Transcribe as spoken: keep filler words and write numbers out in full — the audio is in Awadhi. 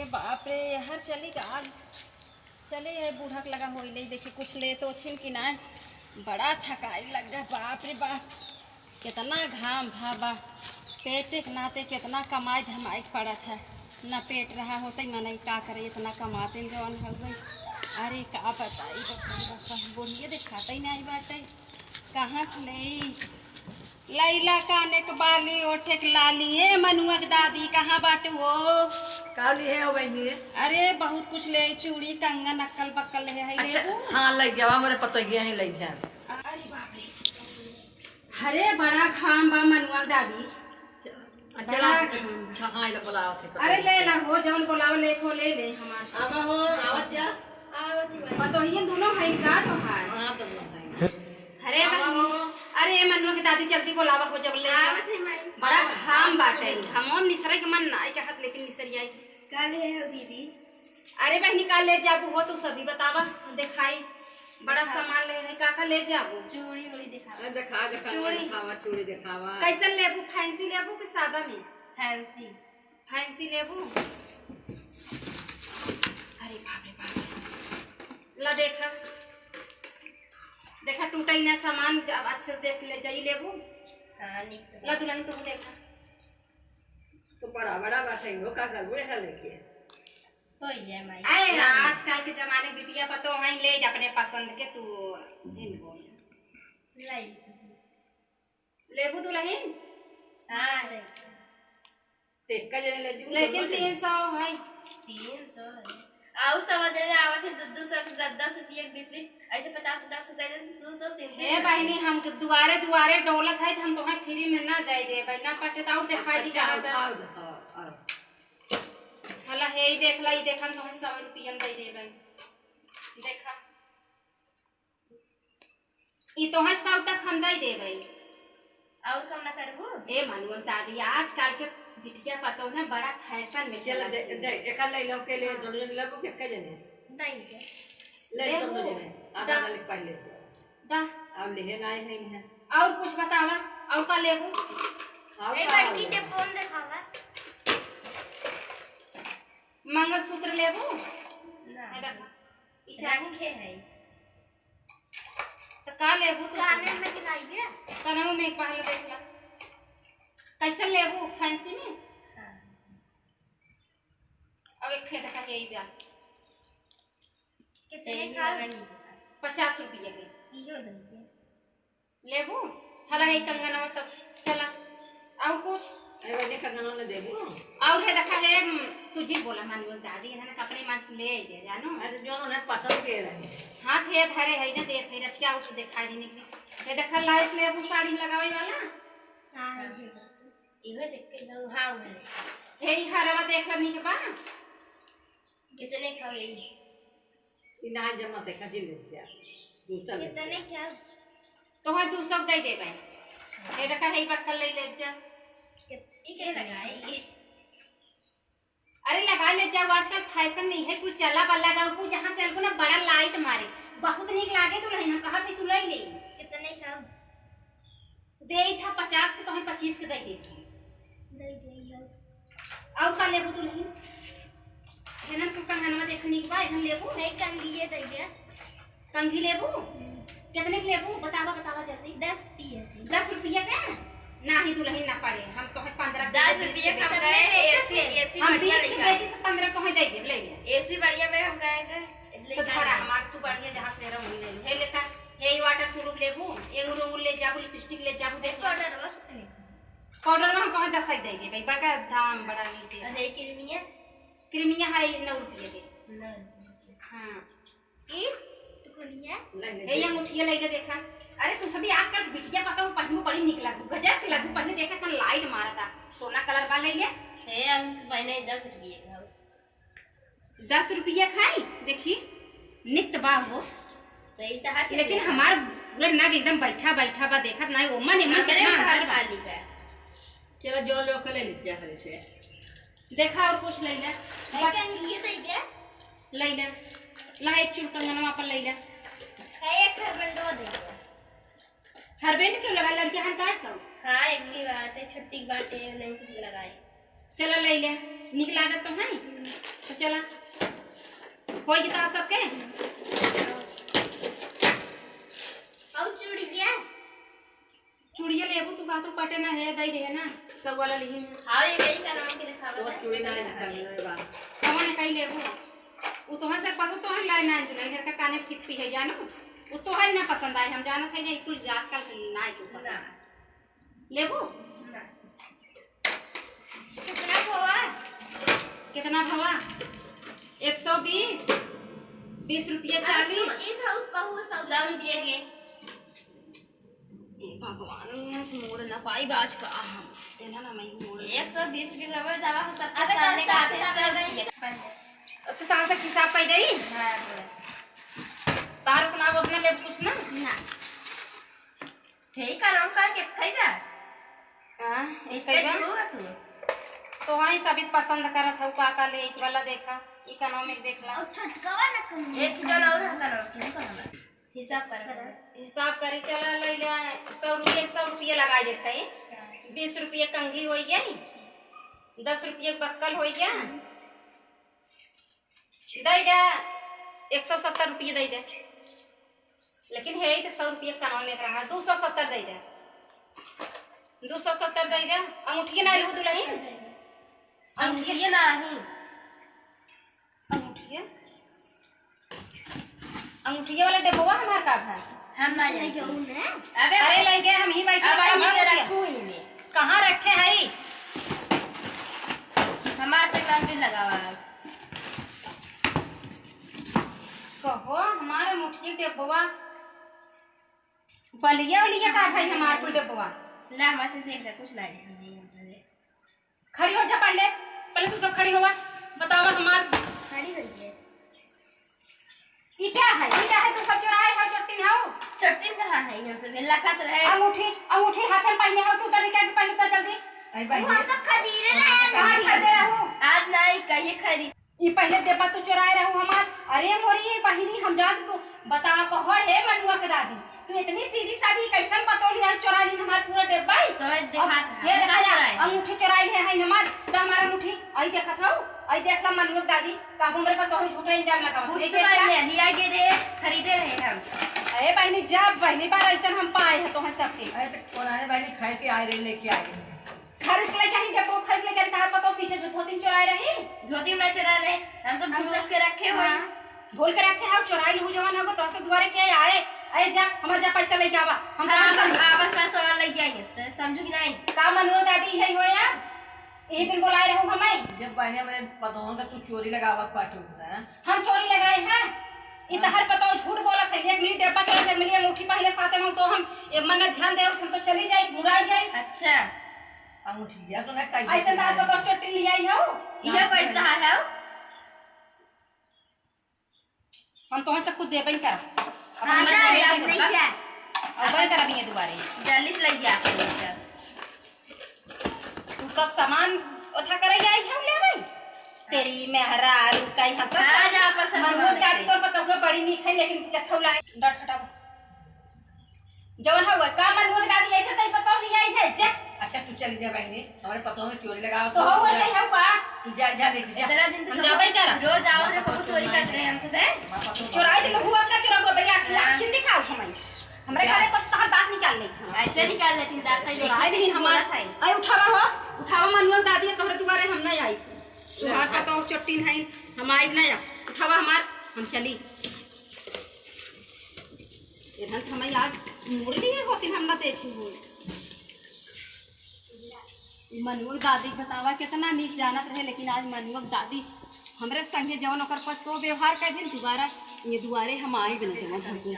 बाप रे, हर चली का आज चले है बूढ़क लगा होई ले, देखी कुछ ले तो थिन कि ना। बड़ा थकाई लग गया, बाप रे बाप, कितना घाम भा बा। पेटे के नाते कितना कमाई धमाई के पड़त है, ना पेट रहा होते मनई का करे, इतना कमाते जौन हो गई। अरे का बताई, बताई, बताई, बोलिए देखाते ही नहीं बाटे, कहाँ से ले? लैला काने के बाली, ओठे के लाली, ए मनुआ के दादी, कहाँ बाटू हो? का लिहे हो बहिनी? अरे, बहुत कुछ ले, चूड़ी, कंगन, अक्कल बक्कल ले है, अच्छा, लेबू? हाँ, ले जावा, हमरे पतोहिया ही ले जाए। अरे बाप रे। अरे, बड़ा घाम बा मनुआ के दादी। चला, बड़ा घाम। अच्छा, हाँ, ये बोलावत है, अरे, ले ला हो, जौन बोलाव, ले को, ले ले हमार। आवा हो, आवत जा। पतोहिया दोनों है का तोहार? हाँ, दोनों है। अरे आवा बहिनी, हो। अरे ए मनुआ के दादी जल्दी बोलावा हो जब ले। आवत है माई। बड़ा घाम बाटे, घामवा में निसरे के मन नाई कहत, लेकिन निसरी आई। का ले हो दीदी? अरे बहिनी का ले जाबू हो तू सभी बतावा, देखाई। बड़ा देखावा। सामान ले है, का का ले जाबू? चूड़ी उड़ी देखावा। अरे देखा, देखा, चूड़ी। देखावा, चूड़ी देखावा। कैसन लेबू, फैंसी लेबू कि सादा में? फैंसी। फैंसी लेबू? अरे बाप रे बाप। ला देखा। देखा टूटई ना सामान, अब अच्छे से देख ले, जाई लेबू। हाँ, निक तो ला दुल्हन तू देखा। तो बड़ा बड़ा बाटे, वो का करबू, ऐसा लेके? हो जाए माई। आए, ला। आजकल के जमाने बिटिया पतोह हैं, ले जा अपने पसंद के, तू जिन बोल। लाई। लेबू दुल्हन? हाँ, ले। ते का जने ले जीबू, लेकिन दोनों जने। तीन सौ है। तीन सौ है। आउ सब जने आवत है, दो दो सौ के, दस दस रुपया के, बीस बीस, ऐसे पचास पचास रुपया दे दे, तू तो तीन हे तीन बहिनी, हम दुआरे दुआरे डोलत है, तो हम तोहे फ्री में ना दे देबे, ना पटे तो और देखाई दी अच्छा, कहाँ आओ, तक। आओ, आओ, आओ। हला हे ही देख ला, ई देखन तोहे सौ रुपया में दे देबे। देखा। ई तोहे सौ तक हम दे देबे। और कम ना करबू? ए मनुआ दादी, आजकल के बिटिया पतोह ना बड़ा फैशन में चल, चलत दे, है। दे, एका ले लो के लिए हाँ। दोनों जने लेबू के, के जने? दे के। ले ले दोनों लो। जने, आधा दा। वाले पहले। दा। अब लेहे ना आए हैं, हैं। और कुछ बतावा, और का लेबू? और ए, का बड़की लेबू? के फोन देखावा। मंगलसूत्र लेबू? ना। है देखा। ई चाबी रखे है। तो का लेबू तू? काने में दिखाई दे। कनवा में एक पहले देख ला। कैसे लेबू? फैंसी में? हाँ। अब एक खे देखा के ई बा। कितने यही का? वाला नहीं देखा। पचास रुपया के। इहो दे दे। लेबू? हला है कंगनवा तब चला। और कुछ? अरे बड़े कंगनवा न देबू? और है देखा है, हम्म, तू जी बोला मानुअल दादी, है ना, अपने मन से ले आई दे, जानो? अरे जो उन्हें पसंद के रहे। हाथ है धरे है ना, देत है, रचिया और देखा दी निकली। ये देखा लाइस लेबू साड़ी में लगावे वाला? हाँ, ये। इहे देख के जाऊ, हाँ, उहे। हे, ई हरवा देख ला, नीक बा? कितने का होई? ई ना जमा देखा, जे ले जा। दूसरा ले कितने जा। का? तोहर दू सौ दे देबे। हे देखा, हे बक्कल ले ले जा। कित-, ई के लगाई? अरे, लगा ले जाओ, आजकल फैशन में इहे कुल चला बा, लगाऊ कुल जहाँ चलबू ना, बड़ा लाइट मारे। बहुत नीक लागे दुल्हन, हम कहत हई, तू ले ले। कितने का? देई था पचास के, तोहे पच्चीस के दे देत हई। दे देई हो। और का लेबू दुल्हन? हेनन कुल कंगनवा देख नीक बा, एहन लेबू? नहीं, कंघिये दे दे। कंघी लेबू? हम्म। कितने के लेबू? बतावा, बतावा जल्दी। दस रुपये के। दस रुपये के? नाही दुल्हन ना पड़े, हम तोहे पन्द्रह के दस बीस रुपये के कम बेच गए, देब। एसी, एसी हम बढ़िया बीस के लइका। बेची तो पन्द्रह तोहे दे देब, ले ले। एसी बढ़िया में हम गए, गए, ले तो ले धरा आए। हमार, तू बढ़िया जहाँ से ले रहा वही ले लो। हे लेता, हे waterproof लेबू, एंगुर उंगुर ले जाबू, lipstick ले जाबू, देख ले। पाउडर बस नहीं। पाउडर में हम तोहे दस ही दे देबे, बड़का दाम बड़ा नीचे। अरे क्रीमिया? क्रीमिया है नौ रुपये के। नौ रुपये। हाँ। ई टुकुनिया? ले ले हे, दे। अंगूठिया ले ले देखा। अरे तू सभी आजकल बिटिया पतोह पहनू बड़ी निक लागू, गजब के लागू, पहने देखा इतना लाइट मारा था। सोना कलर बा ले ले। हे, हम पहने दस रुपये का। दस रुपया खाई, देखी, निक त बा हो। सही त हाथ लेकिन में। हमार पूरा नग एकदम बैठा बैठा बा, देखत नाही, ओमन एमन हमरे कितना अंतर बा। खाली बा। चलो, जो लोग के ले लीजिए हरे से। देखा और कुछ ले ले। है बट क्या, ये सही क्या? ले ले। ला, एक चूड़ कंगनवा पर ले ले। है, एक हरबंडवा दे दे। हरबैंड क्यों लगा? लड़कियां हन काट दो। हाँ, एक ही बात है, छुट्टी की बात है, नहीं कुछ लगाई। चलो ले ले, निक लागत तो है। हम्म। तो चला, होइ गई तार सबके? और चूड़िया? चूड़िया लेबू तू, कहा तू पटे ना है, दई दे ना, सब वाला लिही ना। हाँ, ये कई का नाम के दिखावा तो है। चूड़ी ना निकाल ले बा। कौन है कई लेबू? उ तोहन से पसंद तोहन लाए ना जुलाई घर का काने ठीक पी है जानो। उ तोहन ना पसंद आए, हम जानत है ना, कुल आजकल ना क्यों पसंद ना। आए। लेबू? ना। कितना भवा? कितना भवा? एक सौ बीस, बीस रुपया चालीस। ई भाव कहू सौ रुपया के। ए भगवान, उन्हें से मोड़ ना पाई बाज का हम। तेना ना मैं मोड़। एक सौ बीस रुपया का दवा है, सबके अबे सामने तो का आते सब सब लोग रुपया। अच्छा, तार से हिसाब पाई जाई? हाँ, बोला। तार उतना अब अपना लेब कुछ ना? ना। ठीक है, हम करके खइबा? हाँ, एक एक कइबा? तू, तू। तो वहीं सभी पसंद करत हऊ, का का ले, एक वाला देखा, economic देख ला। और छोटकवा ना कम। एक जन और हम करब, सुन करब। हिसाब कर। हिसाब करी, चला ले ले, सौ रुपये, सौ रुपये लगाई देत है। बीस रुपये कंघी होइ गई, दस रुपये बक्कल होइ गया। दे दे, एक सौ सत्तर रुपये दे दे। लेकिन है तो सौ रुपये कनवा में रहा, दो सौ सत्तर दे दे, दो सौ सत्तर दे दे। अंगूठिया ना लिहू दुलहिन? अंगूठिया ना ही। अंगूठिया, अंगूठिया वाला डब्बवा हमार का है? हम ना जाए। अबे अरे, ले गए, हम ही बैठे अब हैं, हम के अंगूठिया। रखू ही में। कहाँ रखे हई? हमार से काम भी लगावा। कहो, हमार अंगूठिया के डब्बवा, बलिया उलिया का भाई हमार कुल डब्बवा। ला, हमार से देख ले, कुछ ना है, हम नहीं जानते। खड़ी हो जा पहले, पहले तू सब खड़ी होवा, बतावा हमार। खड़ी हो गई। ई क्या है? ई क्या है? तू सब चोराए हो, चट्टिन हो? चट्टिन कहाँ है? हम सब लखत रहे। अंगूठी, अंगूठी हाथे में पहने हो, तू तनी क्या पहने तो जल्दी। अरे भाई, वो हम सब खरीदे रहे हैं। कहाँ खरीदे रहो? आज नहीं, कहिए खरीद। ई पहले देबा तू चोराए रहू हमार। अरे मोरी बहिनी, हम जान तू बता कहो हे मनुआ के दादी, तू इतनी सीधी सादी कैसन पतोली है, चोरा लीन हमार पूरा डेब्बा ही। तो मैं दिखात अब रहा, ये देखा जा, चोराए। अंगूठी चोराई है, है हमार, तो हमार अंगूठी, आई देखत हऊ, आई देख ला मनुआ के दादी, का हमरे पर तोहू झूठा इल्जाम लगावा। कुछ ये तो देख ला। ले लिया गे रे, खरीदे रहे हम। अरे बहिनी, जब पहली बार ऐसन हम पाए हैं तोहन सबके। अरे तो पुराने बहिनी खाए के आए रहे, लेके आए रहे। खरीद के लेके आई, डेब्बो खरीद लेके आई, तार पतोह पीछे जो धोती में चोराए रही। धोती में ना चोरा रहे, हम तो भूल के रखे हुए। हाँ। भूल के रखे हो, चोराई लहू जवान होगो, तो से दुआरे के आए, आए जा, हमार जा पैसा ले जावा, हम हाँ, जाना हम समझ। आवा सा सामान ले जाएंगे, समझू कि नहीं? का मनुआ दादी यही हो यार, यही बिन बोलाए रहू हमें। जब बहने हमरे पतोहन का तू चोरी लगावत पाटू ना। हम चोरी लगाए हैं? ई तहर पतोह झूठ बोलत है, एक मिनट डेब्बा चोरा, एक मिनट अंगूठी पहले साथे में तो हम ए मन ध्यान देव, हम तो चली जाई, मुड़ा जाई। अच्छा। अंगूठिया तो ना कहीं ऐसे तार पर तो चोटी ले आई हो। ये कोई कहा है? हम तो से कुछ देबे नहीं करा। हाँ, जा, जा, नहीं जा। अब वही करब ये दुबारे। जल्दी से ले जा, अपन बच्चा। तू सब सामान ओथा करे आई है ले भाई। तेरी मेहरा रुकाई हम तो हाँ, जा, अपन से मनुआ सामान दादी लेके। तो पता हुआ बड़ी नहीं खाई, लेकिन कथौ लाए डट हटाओ। जवन हवा का मनुआ के दादी ऐसे तई पतोह लिया है, जा। अच्छा, तू चली जा बहनी, हमरे पतोह में चोरी लगावा तो हो वैसे ही हवा। तू जा, जा लेके जा। इतना दिन हम तो जाबे करा। रोज आओ रे, कबो चोरी करत रहे हमसे, बे? चोराई तो हुआ का चोरा हुआ, बड़ी आँख लाग छिन दिखाओ हमें। हमरे जा। घरे पर तोहर दाँत निकाल लेत हम। ऐसे निकाल लेती दाँत, है चोराई देखी, नहीं हमार। बोलत है। आई उठावा हो, उठावा मनुआ के दादी, तोहरे दुआरे हम नहीं आई। तुहार पतोह चट्टिन है, हम आइब ना, उठावा हमार, हम चली। एहन तो हमें आज मुड़ लिए होती, हम ना देखी हो। ई मनुआ के दादी बतावा, कितना नीक जानत रहे, लेकिन आज मनुआ के दादी हमरे संगे जवन ओकर पर तो व्यवहार कर दिन, दोबारा ये दुआरे हम आइब ना जवन हमको।